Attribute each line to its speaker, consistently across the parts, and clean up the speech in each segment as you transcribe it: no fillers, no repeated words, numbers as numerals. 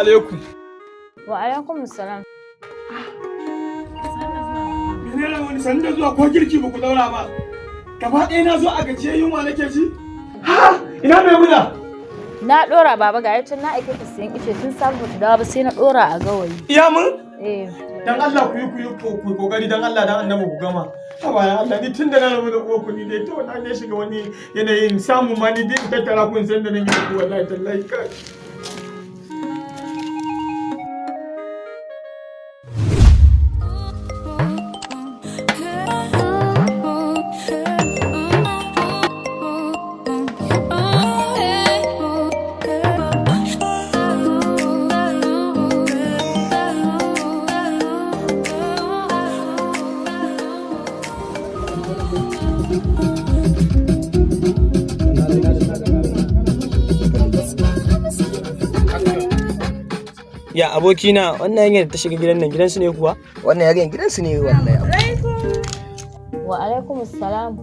Speaker 1: alaikum.
Speaker 2: Wa alaikum salam.
Speaker 1: Menene wani sanda zuwa ko girki ba ku daura ba? Gaba ɗaya na zo a gajiye, yunwa nake ji. Ha! Ina mai muna?
Speaker 2: Na dora, baba, ga yacin na aike ta siyan ice tun safe, ba ta dawo ba, sai na dora a gawayi.
Speaker 1: Iya mun?
Speaker 2: Eh.
Speaker 1: Dan Allah ku yi ku yi ku yi kokari, dan Allah dan Annabi ku gama. Haba dan Allah, ni tun da na rabu da uwar ku, ni dai to na dai shiga wani yanayin samu ma, ni dai in tattara ku in san da nan yi ku, wallahi tallahi kai.
Speaker 3: Ya abokina, wannan hanyar da ta shiga gidan nan, gidansu ne kuwa?
Speaker 4: Wannan yarinyar gidansu ne wallahi.
Speaker 2: Wa alaikum salam.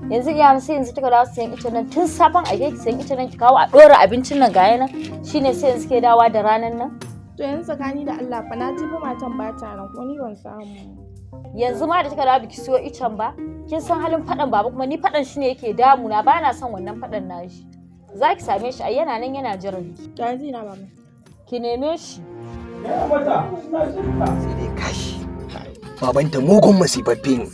Speaker 2: Yanzu iya sai yanzu kika dawo siyan ice nan, tun safen aike ki siyan ice nan, ki kawo a dora abincin nan, ga nan shine sai yanzu ke dawa da ranan nan.
Speaker 5: To yanzu tsakani da Allah fa, na ji fa matan ba ta nan, ko ni ban samu.
Speaker 2: Yanzu ma da kika dawo biki siyo icen ba, kin san halin fadan baba, kuma ni fadan shi ne yake damuna, ba na son wannan fadan nashi. Za ki same shi ai, yana nan yana jiran ki.
Speaker 5: To yanzu ina baba?
Speaker 2: Ki neme shi.
Speaker 1: Ya mata, ina jin ka.
Speaker 4: Sai dai kashi. Babanta mugun masifaffe ne.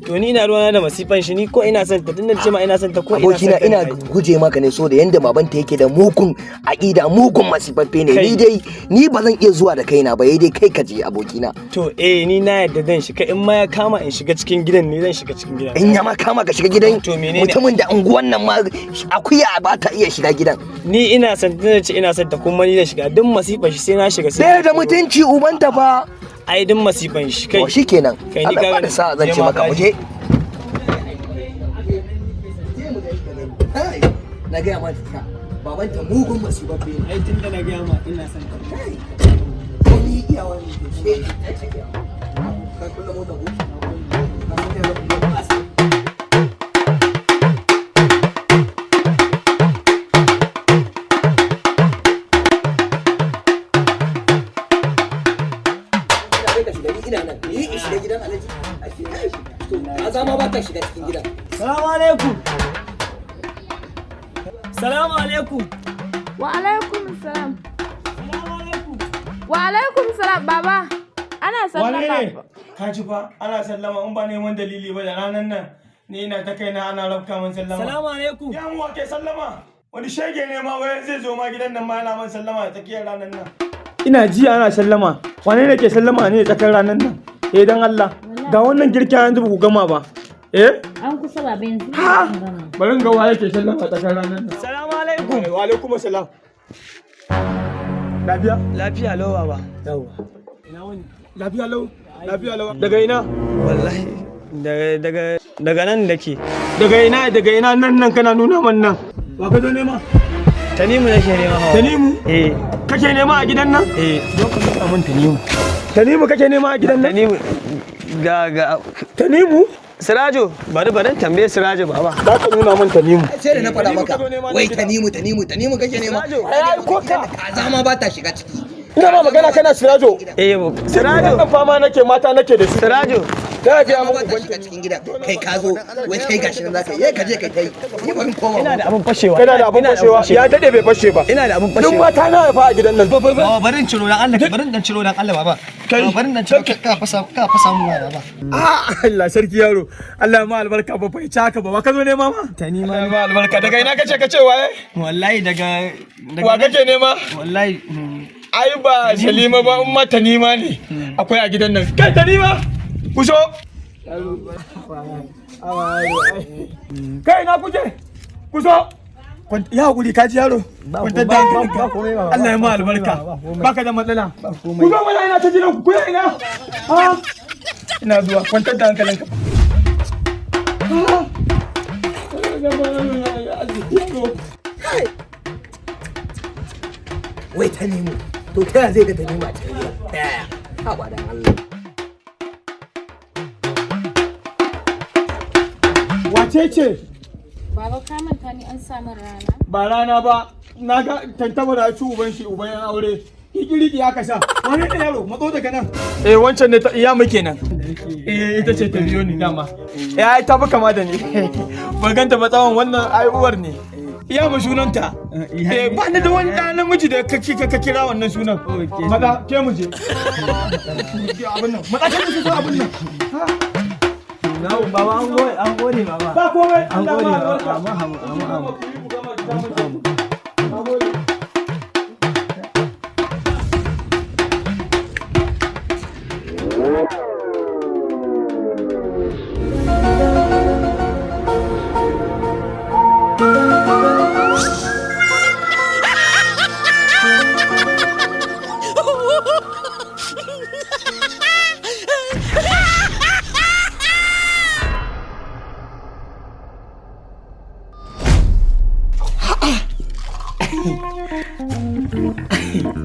Speaker 3: To ni ina ruwana da masifan shi? Ni ko ina son ta, tunda ce ma ina son ta, ko ina son
Speaker 4: Abokina,
Speaker 3: ta
Speaker 4: ina
Speaker 3: ne.
Speaker 4: guje maka ne, so da yanda babanta yake da mugun aƙida, mugun masifaffe ne.
Speaker 3: Kai.
Speaker 4: Ni dai ni ba zan iya zuwa da kaina ba, yayi dai kai ka je, abokina.
Speaker 3: To eh, ni na yadda zan shiga, in ma ya kama in shiga cikin gidan ne, zan shiga cikin gidan.
Speaker 4: In ya ma kama ka shiga gidan
Speaker 3: To menene?
Speaker 4: mutumin da unguwan nan ma akuya ba ta iya shiga gidan.
Speaker 3: Ni ina son ta, ce ina son ta, kuma ni zan shiga duk masifan shi, sai na shiga sai.
Speaker 4: Sai da mutunci ubanta fa.
Speaker 3: Ai duk masifan shi kai.
Speaker 4: To shikenan.
Speaker 3: Kai, ni
Speaker 4: Allah
Speaker 3: ka
Speaker 4: ba da
Speaker 3: gani,
Speaker 4: sa'a zan
Speaker 3: je
Speaker 4: ce
Speaker 3: ma
Speaker 4: maka
Speaker 3: ka
Speaker 4: mu je. Na gaya ma ta babanta mugun masifaffe ne.
Speaker 3: Ai tunda na gaya ma ina son ta.
Speaker 4: Kai, ko ni iyawa ne ke ce. Ka kulle mota ko? Ka kulle mota. Kai ka shiga, ni ina nan. Ni in shiga gidan Alhaji. A shiga, to, kaza ma ba ta shiga cikin gidan.
Speaker 3: Salamu alaikum. Salamu alaikum.
Speaker 5: Wa alaikum salam. Wa alaikum salam, baba. Ana
Speaker 1: Wane
Speaker 5: sallama.
Speaker 1: ne? Ka ji fa ana sallama, in ba neman dalili ba da ranan nan ni ina ta kaina ana rafka min sallama.
Speaker 3: Salamu alaikum.
Speaker 1: Ya mu ke sallama? Wani shege ne ma wai zai zo ma gidan nan ma yana man sallama a tsakiyar ranan nan. Ina ji ana sallama. Wane ne ke sallama ne tsakar ranan nan? Eh, dan Allah. Ga wannan girkin yanzu ba ku gama ba. Eh?
Speaker 2: An kusa, baba, yanzu.
Speaker 1: Ha! Bari in ga waye ke sallama tsakar ranan nan.
Speaker 3: Salamu alaikum.
Speaker 1: Wa alaikum assalam. Lafiya?
Speaker 3: Lafiya lau, baba. Yawwa. Ina wuni?
Speaker 1: Lafiya lau. Lafiya lau. Daga ina?
Speaker 3: Wallahi daga daga daga nan dake.
Speaker 1: Daga ina? Daga ina nan nan kana nuna man nan? Wa ka zo nema?
Speaker 3: Tanimu nake nema hawa.
Speaker 1: Tanimu?
Speaker 3: Eh.
Speaker 1: Kake nema a gidan nan?
Speaker 3: Eh.
Speaker 1: Zo ka nuna min Tanimu. Tanimu kake nema a gidan nan?
Speaker 3: Tanimu ga ga
Speaker 1: Tanimu?
Speaker 3: Sirajo, bari bari tambaye Sirajo, baba.
Speaker 1: Za ka nuna min Tanimu.
Speaker 4: Sai da na faɗa
Speaker 1: Tanimu
Speaker 4: maka
Speaker 1: ka zo nema
Speaker 4: wai
Speaker 1: nan gidan.
Speaker 4: Tanimu, Tanimu, Tanimu kake nema.
Speaker 3: Sirajo.
Speaker 1: Ai, ko ka.
Speaker 4: Kaza ma ba ta shiga ciki.
Speaker 1: Ina ma magana kana Sirajo.
Speaker 3: Eh,
Speaker 1: Sirajo.
Speaker 3: Sirajo.
Speaker 1: Fama nake, mata nake da su.
Speaker 3: Sirajo.
Speaker 1: Ta ga
Speaker 4: Kaza ma
Speaker 1: mu
Speaker 4: ba ta shiga cikin gidan. Kai ka zo wai kai gashi nan zaka yi, ka je kai kai. Ni bari in koma.
Speaker 3: Ina da abun fashewa.
Speaker 1: Kana da abun fashewa. Ya dade bai fashe ba.
Speaker 3: Ina da abun
Speaker 1: Duk
Speaker 3: fashewa.
Speaker 1: mata na haifa a gidan nan.
Speaker 3: Baba, bari in ciro dan Allah, bari in dan ciro dan Allah, baba.
Speaker 1: Kai.
Speaker 3: Baba, bari in dan ciro, ka fasa mu waya, baba.
Speaker 1: Ah, Allah sarki yaro. Allah ma albarka, ba fa haka ba. Wa ka zo nema ma?
Speaker 3: Tani ma.
Speaker 1: Allah ma albarka. Daga ina kace kace waye?
Speaker 3: Wallahi daga daga
Speaker 1: Wa kake nema?
Speaker 3: Wallahi
Speaker 1: Ai ba Salima ba, in ma Tanima ne. Akwai a gidan nan. Kai Tanima! Ku zo. Kai, na kuje? Ku zo. Ya hakuri, ka ji yaro. Kwantar da hankalinka. Allah ya ma albarka. Baka da matsala. Ku zo mana, ina ta jiran ku. Ku ina? Ah. Ina zuwa, kwantar da hankalinka. Ah. Yaro.
Speaker 4: Wai Tanimu. To ta yaya zai ga Tanimu a cikin gidan? Ta yaya? Ha ba dan Allah.
Speaker 1: Wace ce?
Speaker 2: Baba, ka manta ni an sa min rana.
Speaker 1: Ba rana ba, na ga tantabara ya ci uban shi, uban yan aure. Kikiriki aka sha. Wani ne yaro matso daga nan. Eh, wancan ne ta iya muke nan. Eh, ita ce ta biyo ni dama. Eh, ai ta fi kama da ni. Ban ganta ba tsawon wannan, ai uwar ne. Iya mu sunanta. Eh, ba ni da wani ɗa namiji da ka kira wannan sunan. Maza ke mu je. Abin nan. Maza ke mu je abin nan.
Speaker 3: Baba, an gode, an gode baba.
Speaker 1: Ba komai.
Speaker 3: An
Speaker 1: Allah
Speaker 3: gode
Speaker 1: ma
Speaker 3: baba.
Speaker 1: albarka.
Speaker 3: Amma amma amma.
Speaker 1: Na gode.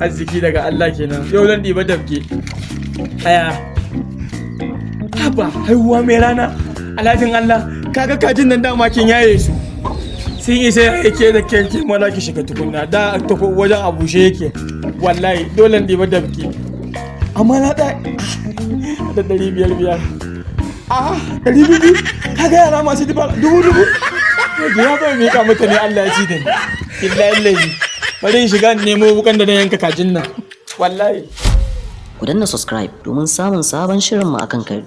Speaker 1: Arziki daga Allah kenan. Yau zan ɗiba dabge aya. Haba, haihuwa mai rana, alhajin Allah. Kaga kajin nan dama kin yaye su, sun isa yaye ke da ke. Ke ma za ki shiga tukunna da tafi wajen a bushe yake. Wallahi dole in ɗiba dabge, amma na da da 500 500, a 200. Kaga yara masu duba dubu dubu ya zo miƙa mutane. Allah ya ci da ni illa illahi. Bari in shiga in nemo wukan da na yanka kajin nan wallahi.
Speaker 6: Ku danna subscribe domin samun sabon shirinmu akan kari.